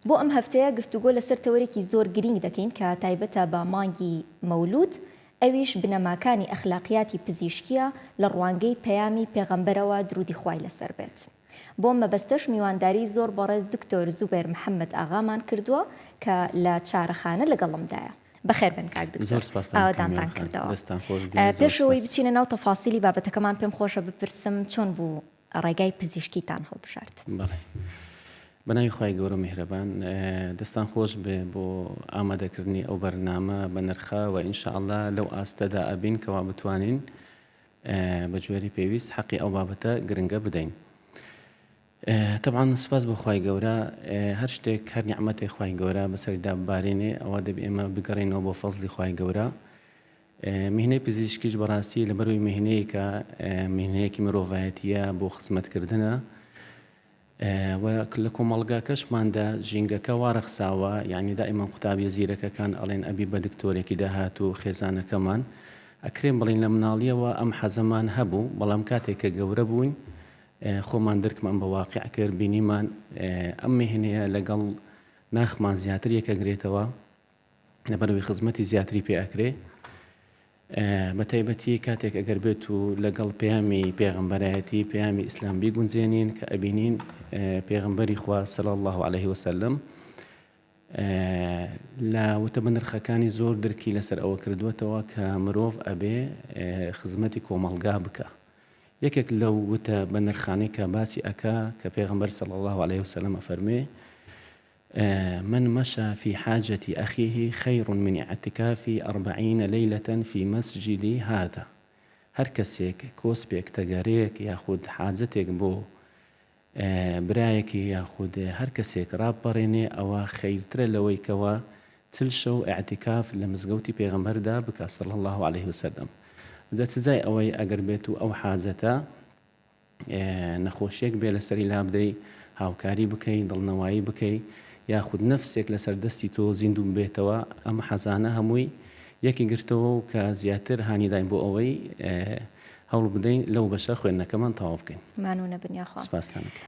بۆ ئەم هەفتەیە گفتوگۆ لەسەر تەوەرێکی زۆر گرینگ دەکەین کە تایبەتە بە مانگی مەولود، ئەویش بنەماکانی ئەخلاقیاتی پزیشکییە لە ڕوانگەی پەیامی پێغەمبەرەوە درودی خوای لەسەر بێت. بۆ ئەم مەبەستەش میوانداری زۆر بەڕێز دکتۆر زوبێر محەمەد ئاغامان کردووە کە لە چارەخانە لەگەڵمدایە. بەخێر بێن کاک دکتۆر. زۆر سپاستان ئاوەدانتان کامیار خان. کردەوە. دەستتان خۆش بێ. زۆر پێش ئەوەی سپاس. بچینە ناو تەفاسیلی بابەتەکەمان پێم خۆشە بپرسم چۆن بوو ڕێگای پزیشکیتان هەڵبژارد؟ بەڵێ. بەناوی خوای گەورە و میهرەبان. دەستان خۆش بێ بۆ ئامادەکردنی ئەو بەرنامە بەنرخە و ان شاء اللە لەو ئاستەدا ئەبین کەوا بتوانین بە جۆری پێویست حەقی ئەو بابەتە گرنگە بدەین. تەبعەن سوپاس بۆ خوای گەورە هەر شتێک هەر نیعمەتێک خوای گەورە بەسەریدا ببارێنێ ئەوە دەبێ ئێمە بگەڕێینەوە بۆ فەزڵی خوای گەورە میهنەی پزیشکیش بەڕاستی لەبەرەوەی میهنەیەکە میهنەیەکی مرۆڤایەتیە بۆ خزمەتکردنە و لە کۆمەڵگاکەشماندا ژینگەکە وا ڕەخساوە یعنی دائیمەن قوتابیە زیرەکەکان ئەڵێن ئەبی بە دکتۆرێکی داهاتوو خێزانەکەمان ئەکرێ بڵین لە مناڵیەوە ئەم حەزەمان هەبوو بەڵام کاتێک کە گەورە بووین خۆمان درکمان بە واقیع کرد بینیمان ئەم میهنەیە لەگەڵ ناخمان زیاتر یەکەگرێتەوە لەبەرەوەی خزمەتی زیاتری پێ ئەکرێ بە تایبەتی کاتێک ئەگەر بێت و لەگەڵ پەیامی پێغەمبەرایەتی پەیامی ئیسلام بیگونجێنین کە ئەبینین پێغەمبەری خوا صلی الله علیه وسلم لە وتە بەنرخەکانی زۆر درکی لەسەر ئەوە کردووەتەوە کە مرۆڤ ئەبێ خزمەتی کۆمەڵگا بکە یەکێک لەو وتە بەنرخانەی کە باسی ئەکا کە پێغەمبەر صلی اللە علیه وسلم ئەفەرموێ من مشى في حاجة أخيه خير من اعتكاف أربعين ليلة في مسجدي هذا هەر کەسێک کۆسپێک تەگەرەیەک یاخود حاجەتێک بۆ برایەکی یاخود هەر کەسێک ڕابپەڕێنێ ئەوە خەیرترە لەوەی کەوا چل شەو ئیعتیکاف لە مزگەوتی پێغەمبەردا بکا صلی اللە علیه وسلم جا چ جای ئەوەی ئەگەر بێت و ئەو حاجەتە نەخۆشیەک بێ لەسەری لابدەی هاوکاری بکەی دڵنەوایی بکەی یاخود نەفسێک لەسەر دەستی تۆ زیندوو ببێتەوە ئەم حەزانە هەمووی یەکی گرتەوە و کە زیاتر هانی داین بۆ ئەوەی هەوڵ بدەین لەو بەشە خوێندنەکەمان تەواو بکەین. مانوو نەبن یاخوا. سپاستان ئەکەین.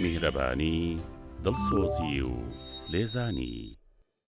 میهرەبانی، دڵسۆزی و لێزانی.